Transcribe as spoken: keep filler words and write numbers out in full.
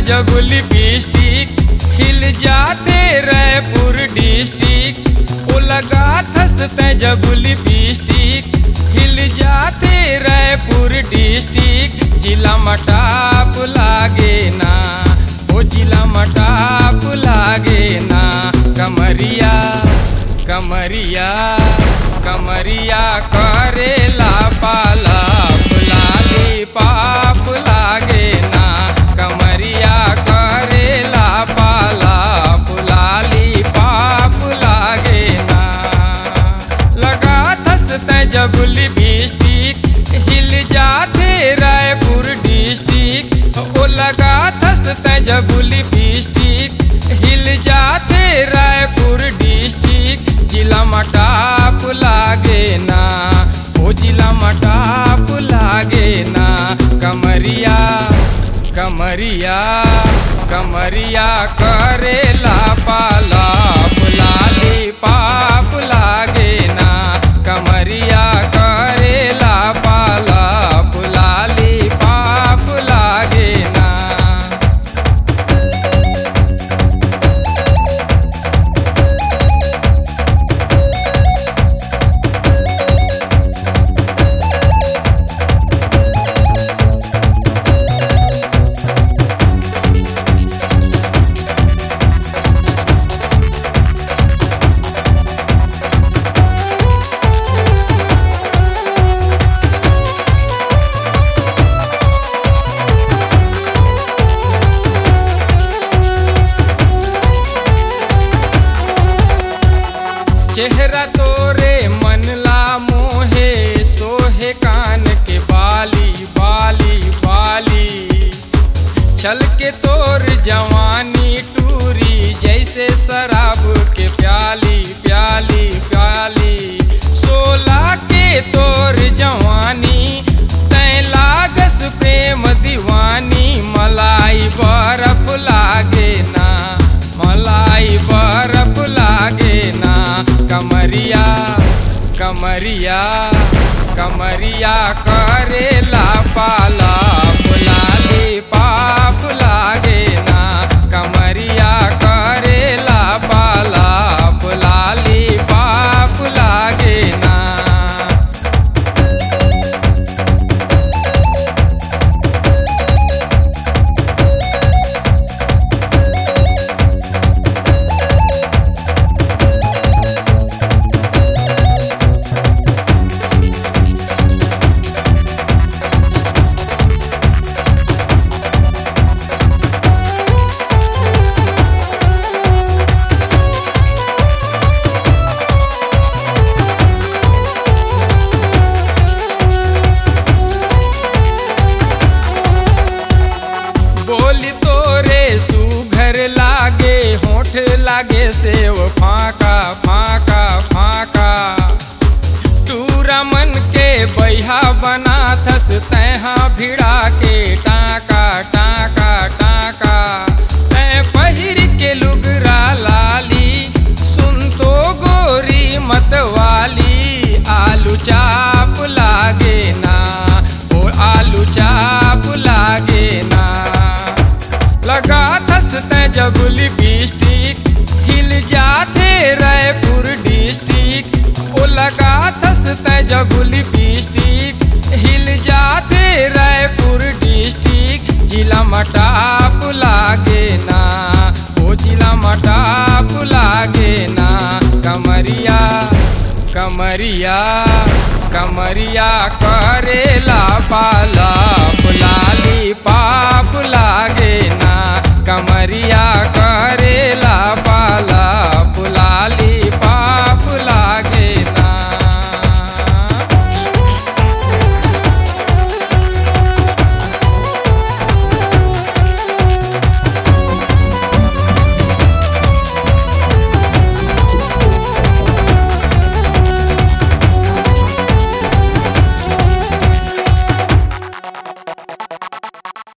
जब लिपस्टिक हिल जाथे रायपुर डिस्ट्रिक्ट, ओ लगाथस तैं जब लिपस्टिक हिल जाथे रायपुर डिस्ट्रिक्ट। जिला म टॉप लागे ना, ओ जिला म टॉप लागे ना। कमरिया, कमरिया, कमरिया करेला पालप, लाली पाप लागे ना। कमरिया करेला पालप, लाली पाप लागे ना। लगाथस तैं जब लिपस्टिक हिल जाथे रायपुर डिस्ट्रिक्ट, ओ लगाथस तैं जब लिपस्टिक हिल जाथे रायपुर डिस्ट्रिक्ट। जिला म टॉप लागे ना, ओ जिला म टॉप लागे ना। कमरिया, कमरिया, कमरिया करेला पालप, लाली पाप लागे ना। कमरिया करेला पालप, लाली पाप लागे ना। चेहरा तोरे मन ला मोहे, सोहे कान के बाली, बाली, बाली। छलके तोर जवानी टूरी, जैसे शराब के प्याली, प्याली, प्याली। सोला के तोर जवानी, तैं लागस प्रेम दीवानी। मलाई बरफ लागे ना, मलाई बरफ लागे ना। कमरिया, कमरिया, कमरिया करेला पालप, लाली पाप लागे ना। कमरिया करेला पालप, लाली पाप लागे ना। बोली तोरे सुघर लागे, होठ लागे सेव फाका, फाका, फाका। टूरा मन के बइहा बनाथस तैहा भिड़ा के टाका, टाका, टाका। तैं पहिर के लुगरा लाली, सुन तो गोरी मतवाली। आलू चाप लागे ना, ओ आलू चाप लागे ना। लगाथस तैं जब लिपस्टिक, हिल जाथे रायपुर डिस्ट्रिक्ट। ओ लगाथस तैं जब लिपस्टिक, हिल जाथे रायपुर डिस्ट्रिक्ट। जिला म टॉप लागे ना, ओ जिला म टॉप लागे ना। कमरिया, कमरिया, कमरिया करेला पालप, लाली पाप लागे ना। कमरिया करेला पालप, लाली